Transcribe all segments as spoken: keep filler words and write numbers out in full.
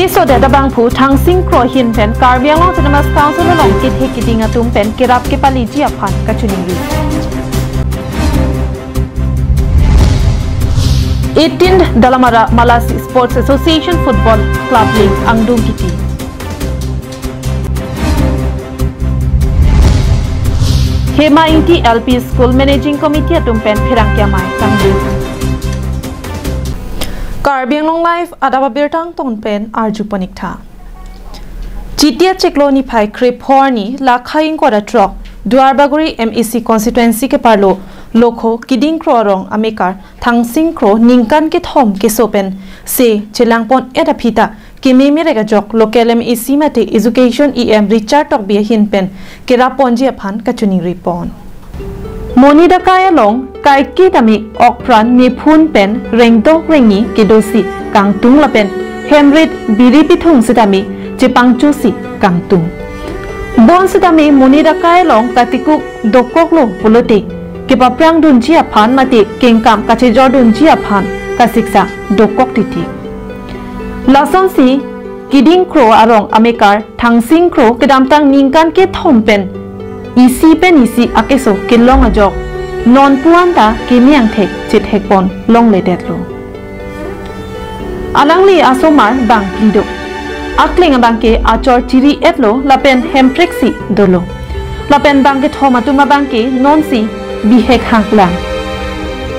Kesodet abangphu Thangsing Kro ahin pen Karbi Anglong Autonomous Council along kethe keding atum pen kerap kepaleji aphan kachiningri. Eighteenth Dolamara Malasi Sports Association Football Club League angdung kiti. Hema Ingti L P School Managing Committee atum pen pherangke amei kangdung. Karbi Anglong Live adap abirta angton pen arjupon ik tha. Chiti achiklo niphai krepho arni Lakhai ingkoi ra throk Duarbagori M A C constituency keparlo Lokho Kiding Kro arong amekar Thangsing Kro ningkan kethom keso pen se chelangpon-et aphi ta keme merek ajok local M A C mate Education E M Richard Tokbi ahin pen kerapponji aphan kachiningri pon. Moni dakai along kaike tame okpran mephun pen rengdok rengni kedosi kangtung lapen hemrit biri pithung sitame chepangchosi kangtung. Bonsitame moni dakai along katikuk dokoklo pulote kepaprangdunji aphan mate kengkam kachejordunji aphan kasiksa dokok titi. Lasonsi Kiding Kro arong amekar Thangsing Kro kedamtang ningkan kethom pen isi pen isi akeso kelong ajok nonpu anta keme angthek chethekpon longledetlo. Alangli asomar bangphli do. Akling abangke achor chiri-etlo lapen hempreksi dolo. Lapen bangkethom atum abangke nonsi bihek hanglang.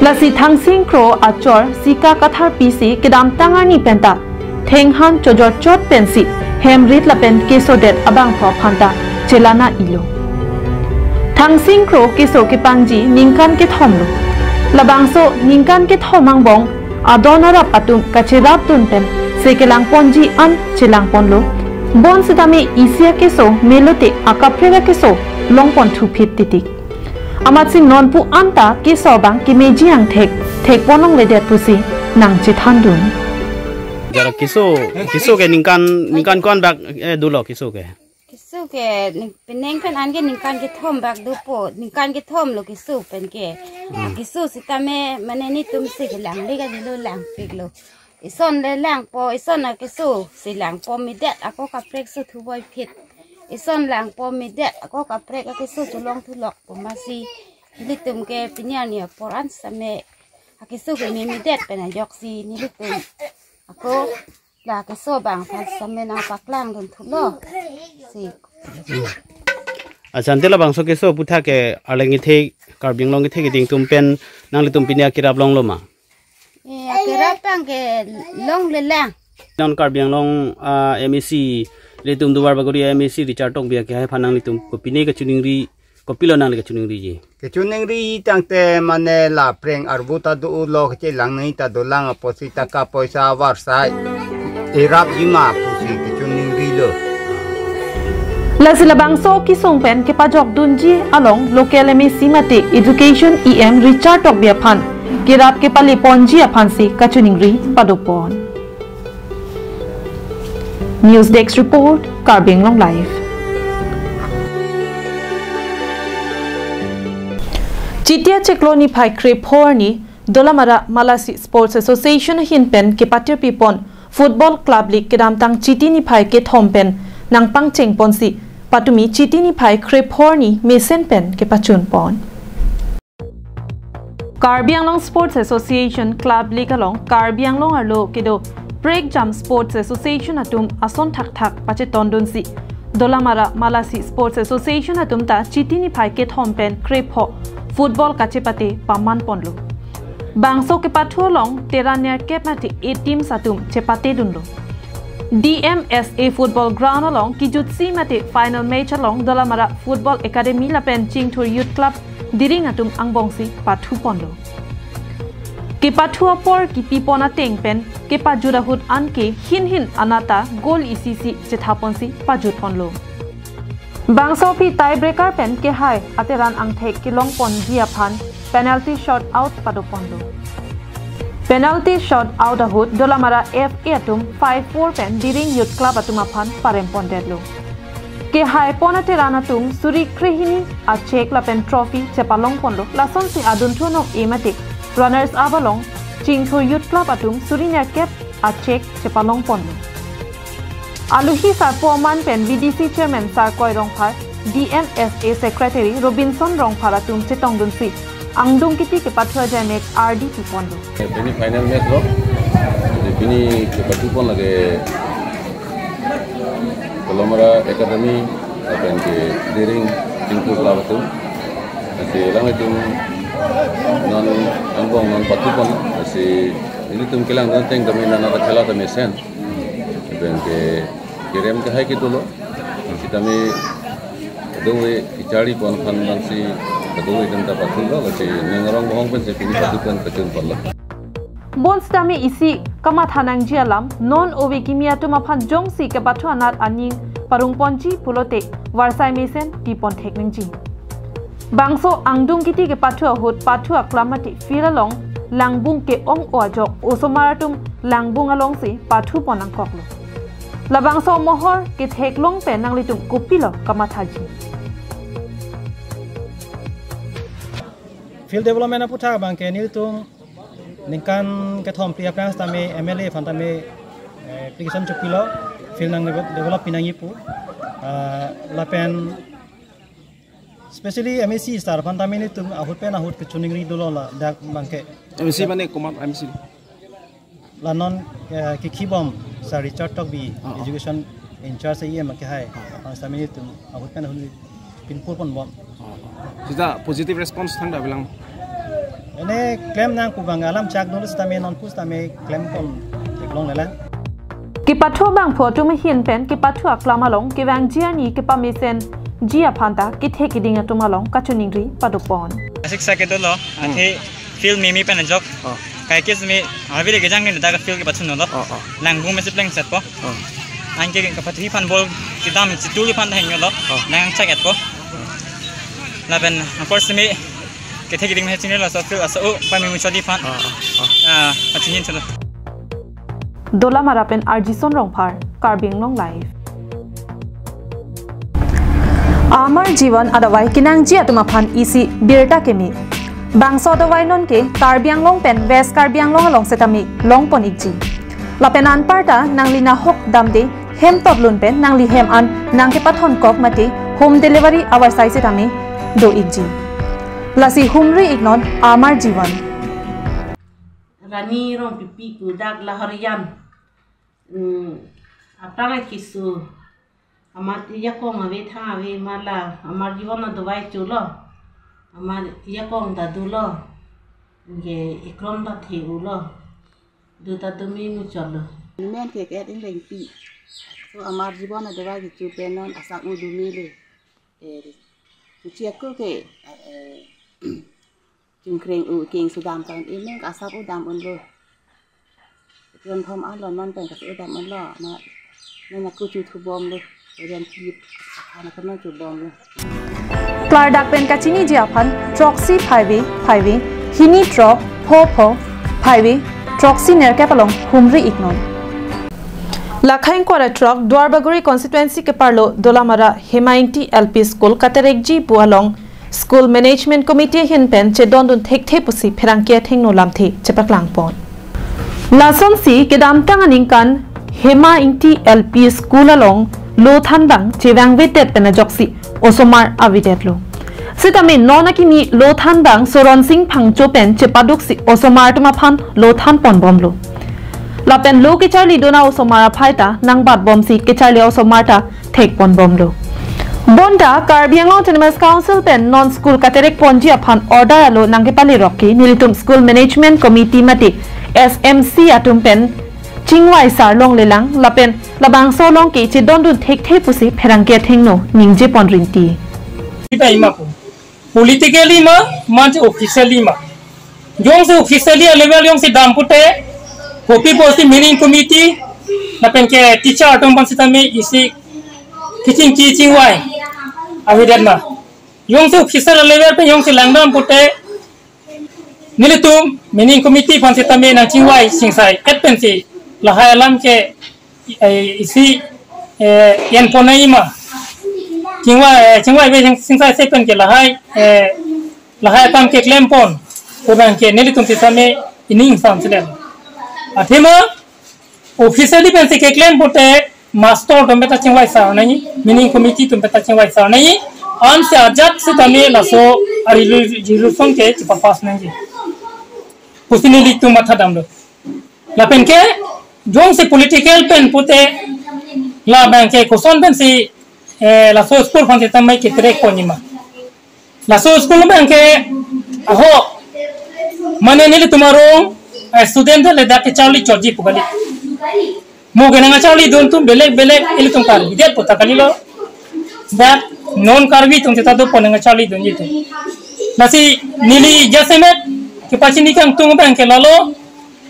Lasi Thangsing Kro achor sika katharpisi kedamtang arni penta thenghan chojorchot pensi hemrit lapen kesodet abangphu aphan ta chelana ilo. Thangsing Kro keso kepangji ningkan kethomlo. Labangso ningkan kethom angbong adon arap atum kacherapdun pen se kelangponji an chelangponlo. Bonsitame isi akeso melote akaprek akeso longpon thuphit titik. Amatsi nonpu anta keso abang kemeji angthek thekpon longledet pusi nangchethandun. Jara keso, keso ke ningkan, ningkan ko-an bak, eh, dolo keso ke? Keso ke ning-, penang pen anke ningkan kethom bak dopo, ningkan kethomlo keso pen ke. Hmm. Keso sitame mane netum si kelang le kalilo langpiklo. Ison le langpo, ison akeso si langpo medet ako kaprek so thuvoiphit. Ison langpo medet ako kaprek akeso cholong thulokpo masi. Ilitum ke pini arni apor an same akeso ke memedet pen ajoksi nelitum ako la keso abangphan same nangpaklangdun thulo. Si. Achan te labangso keso aputhak ke arleng kethe, Karbi Anglong kethe keding atum pen nanglitum pini akerap longlo ma? Eh, akerap abangke longlelang. Non Karbi Anglong, ah, M A C, ilitum Duarbagori M A C Richard Tokbi akehai aphan nanglitum kopine kachiningri, kopilo nangli kachiningri ji? Kachiningri tangte mane la preng arvo ta dolo, kechelang nai ta dolang apotsi taka poisa avarsai erapji ma pusi kachiningrilo. Lasi labangso kesung pen kepajokdunji along local M A C mate Education E M Richard Tokbi aphan kerap kepaleponji aphansi kachiningri padopon. News Desk Report, Karbi Anglong Live. Chiti achiklo niphai krepho arni Dolamara Malasi Sports Association ahin pen kepatirpipon Football Club League kedamtang Chiti niphai kethom pen nangpangchengponsi patumi Chiti niphai krepho arni mesen pen kepachunpon. Karbi Anglong Sports Association Club League along Karbi Anglong arlo kedo prekjam Sports Association atum ason thakthak pachetondunsi Dolamara Malasi Sports Association atum ta Chiti niphai kethom pen krepho football kachepate pamanponlo. Bangso kepathu along tera nerkep mate eight teams atum chepatedunlo. D M S A Football Ground along kijutsi mate final match along Dolamara Football Academy lapen Chingthur Youth Club Diring atum angbongsi pathuponlo. Kepathu apor kipipon ateng pen kepajut ahut anke hinhin anata goal isi isi chethaponsi pajutponlo. Bangso aphi tiebreaker pen kehai ateran angthek kelongponji aphan penalty shootout padoponlo. Penalty shootout ahut Dolamara F A atum five four pen Diring Youth Club atum aphan parempondetlo. Kehaipon ateran atum suri krehini a cheque lapen trophy chepalongponlo. Lasonsi adunthu anong-e mate runners up along Chingthur Youth Club atum suri nerkep a cheque chepalongponlo. Alohi sarpo aman pen V D C Chairman Sarkoi Rongphar, D M S A Secretary Robinson Rongphar atum chetongdunsi angdung kiti kepathu ajaimek ardi piponlo. Pini final match lo. Jadi pini kepathu pon lake Dolamara Academy lapen ke Dering Tingku Club atum. Lasi alanglitum non angbong non pathu pon. Lasi nelitum kelang dan teng kami nana ta khela ta mesen. Lapen ke kerem ke hai ke dolo. Sitame kadokave kecharli pon aphan nangsi kadokave atum ta pathulo, lasi ning arong bohong pensi pini pathu pen pachun ponlo. Bonsitame isi kamatha nangji alam, non ove kimi atum aphan jongsi kepathu anat aning parong ponji pulote varsai mesen tipon thek nangji. Bangso angdung kiti kepathu ahut pathu aklam mate field along langbung ke-ong-o ajok osomar atum langbung alongsi pathu pon nangkoklo. Labangso amohor ketheklong pen nanglitum kopilo kamathaji? Field development aputhak abang ke nelitum ningkan kethom phli aphrang sitame M L A aphan tame, eh, application chopilo, field nang develop, develop pi nangji pu. Ah, lapen specially M A C sir aphan tame nelitum ahut pen ahut kachiningri dolo ladak abang ke. M A C mane komat M A C? La non, eh, kekhibom Sir Richard Tokbi, ah, ah, education in charge E M ke hai. Ah, ah. Aphan sitame nelitum ahut pen ahut pinpur ponbom. Ah, ah. Sita positive response thangta bilang? Ene klem nang pu abang alam chak dolo sitame non pusitame klem pon theklonglelang. Kepathu abangphu atum ahin pen kepathu aklam along kevangji arni kepamesenji aphan ta kethe keding atum along kachiningri padopon. Asik sa ke dolo, hmm, athe field mimi pen ajok. Oh. Kai ke simi, avi de kejang ni dak field kepathu nolo. Oh, oh. Langbung mesi plengsetpo. Oh. Anke kepathu aphan ball kedam chitu aphan heng nolo. Oh. Nang chak etpo. Lapen, of course, simi kethe keding mesi chinilo, so field aso, oh, pa mi mucho di aphan. Oh, oh, oh. Ah, pachinin chalo. Dolamara pen Arjison Rongphar, Karbi Anglong Live. Amar Jivan adavai kenangji atum aphan isi birta keme. Bangso adavai non ke Karbi Anglong pen West Karbi Anglong along sitame longpon ikji. Lapen anparta nangli nahok damde hem totlun pen nangli hem an nangkepathon kok mate home delivery avarsai sitame do ikji. Lasi humri iknon Amar Jivan. Rani Rongpipi pu dak Lahorijan. Hmm, aphrang keso. Amat ajakong ave thang ave ma la Amar Jivan adavai cholo. Amar ajakong ta dolo. Anke ekrom ta the-ulo. Do ta do me muchotlo. Amen ke ke ingrengpi. So Amar Jivan adavai kecho pen non asak-u do mele. Eh, kuchi ako ke, eh, chingkreng-u keng sudam ta un-e, amen ke asak-u dam unlo. Jon thom alon man pen ke asak-u dam unlo. Na, na, na kuchu thubomlo. Jon kip, ana kono chubomlo. Klardak pen kachiniji aphan throksi phaive phaive, hini throk pho pho phaive, throksi nerkep along humri iknon. Lakhai ingkoi ra throk Duarbagori constituency keparlo Dolamara Hema Ingti L P School katerekji pu along School Management Committee ahin pen chedondun thekthe pusi pherangke athengno lamthe chepaklangpon. Lasonsi kedamtang aningkan Hema Ingti L P School along lo thanbang chevangvedet pen ajoksi osomar avedetlo. Sitame non akimi lo thanbang Soron Sing Phangcho pen chepaduksi osomar atum aphan lo thanponbomlo. Lapen lo kecharlidun a-osomar aphai ta nangbatbomsi kecharli osomar ta thekponbomlo. Bonta Karbi Anglong Autonomous Council pen non school katerekponji aphan order alo nangkepalerok ke nelitum School Management Committee mate S M C atum pen chingvai sar longlelang lapen labangso along ke chedondun thekthe pusi pherangke athengno ningjepon rinti. Kita imapo. Politically ma, manje officially ma. Jongsi officially a-level jongsi dam pute, kopi pusi managing committee, lapen ke teacher atum aphan sitame isi kechingki chingvai avedet ma. Jongsi official a-level pen jongsi langdam pute, nelitum managing committee aphan sitame nangchingvai singsai et pensi lahai alam ke, eh, isi, eh, enpon nangji ma. Chingvai, eh, chingvai ave sing, singsai se pen ke lahai, eh, lahai akam keklempon. Pu abang ke nelitum sitame ining sam siden. Athema officially pensi keklem pute master atum beta chingvai sar nangji, meaning committee atum beta chingvai sar nangji, ansi ajat sitame laso a-resolution ke chepapass nangji pusi nelitum matha damlo. Lapen ke jongsi political pen pute labang ke koson pensi, eh, laso school aphan sitame ketrek ponji ma. Laso school abang ke ahok, mane nelitum arong, eh, student le dak kecharli chotji pu kali. Mo ke nangcharlidun atum belek belek, ilitum Karbi det pu ta kalilo. Dak non Karbi atum seta dopo nangcharlidunji atum. Lasi neli jasemet kepachini kangtung abang ke lalo.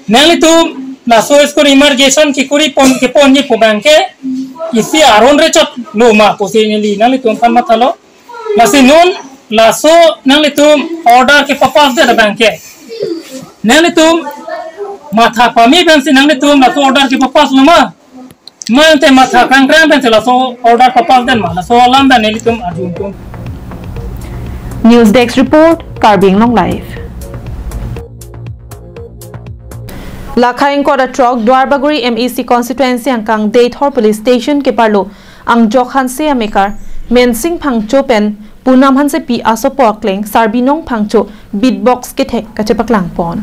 Nanglitum laso school inauguration kekuri pon, keponji pu abang ke isi aron rechot lo ma pusi neli nanglitum aphan mathalo. Lasi non laso nanglitum order kepapass det abang ke, nanglitum matha pame pensi nanglitum laso order kepapass lo ma? Mante matha kangkrang pensi laso order papass det ma? Laso alam ta nelitum arjutum. News Desk Report, Karbi Anglong Live. Lakha ingkoi ra throk Duarbagori M A C constituency angkang Deithor Police Station keparlo Angjok Hanse amekar Mensing Phangcho pen Punam Hansepi asopo akleng Sarbinong Phangcho beatbox kethek kachepaklang pon.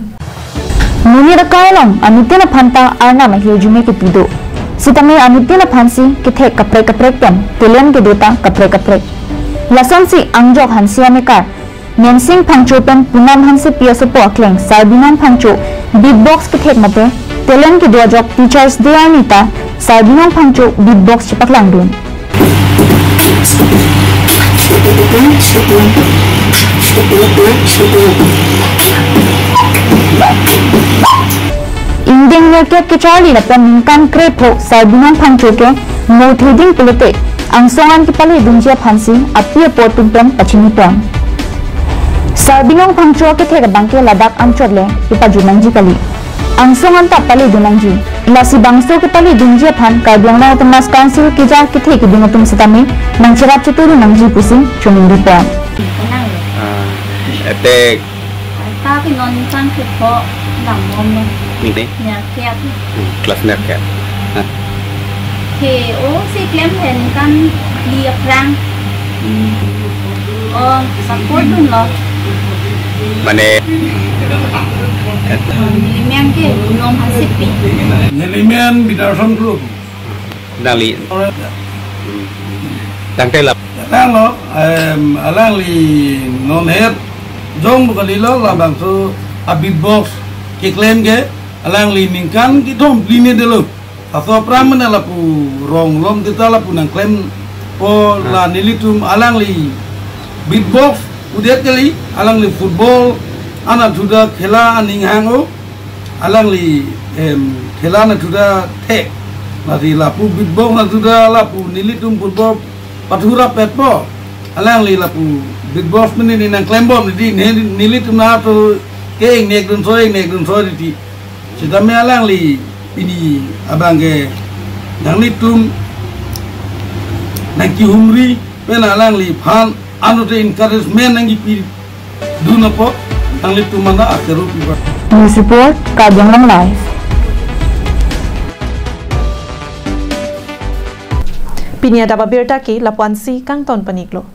Monit akai along anuttin aphan ta Arnam ahirjume kepi do. Sitame anuttin aphansi kethek kaprek kaprek pen talent kedo ta kaprek kaprek. Lasonsi Angjok Hanse amekar Mensing Phangcho pen Punam Hansepi asopo akleng Sarbinong Phangcho beatbox kethek mate talent kedo ajok Teachers Day arni ta Sarbinong Phangcho beatbox chepaklangdun. Ingdeng nerkep kecharli lapen ningkan krepho Sarbinong Phangcho ke mo theding pulote angsong an kepaledunji aphansi api apo atum pen pachini pon. Sarbinong Phangcho kethek abang ke ladak anchot le kepajut nangji kali. Angsong an ta paledun nangji. Lasi bangso kepaledunji aphan Karbi Anglong Autonomous Council keja kethe keding atum sitame nangcherap cheturu nangji pusi choningri pon. Ah, etek. Tapi non kan ke po lang mom. Ningkan? Nerkep. Hmm, class nerkep. Hah? He, oh, si klem hen kan di aphrang. Oh, support dunlo. Mane. Nelimen ke Punam Hansepi. Nelimen Bidarson Group. Nangli. Tangte lap. Tanglo, em, alangli non het jong bu kalilo labangso a beatbox keklem ke alangli ningkan kethom phli ne delo. Laso aphrang mane lapu rong lom kita lapu nangklempo la nelitum alangli beatbox udet kali, alangli football an athuda khela aning hang-o, alangli, em, khela an athuda thek. Lasi lapu beatbox an athuda lapu nelitum football pathurapetpo. Alangli lapu beatbox mene ne nangklembom di ne nelitum na to ke ingnek dun soi, ingnek dun soi di. Sitame alangli pini abang ke nanglitum nangkehumri pen alangliphan anute encouragement nangkipi dun apot nanglitum mena akeru piba. News report, Karbi Anglong Live. Pini adap abirta ke lapu-ansi kangton paniklo.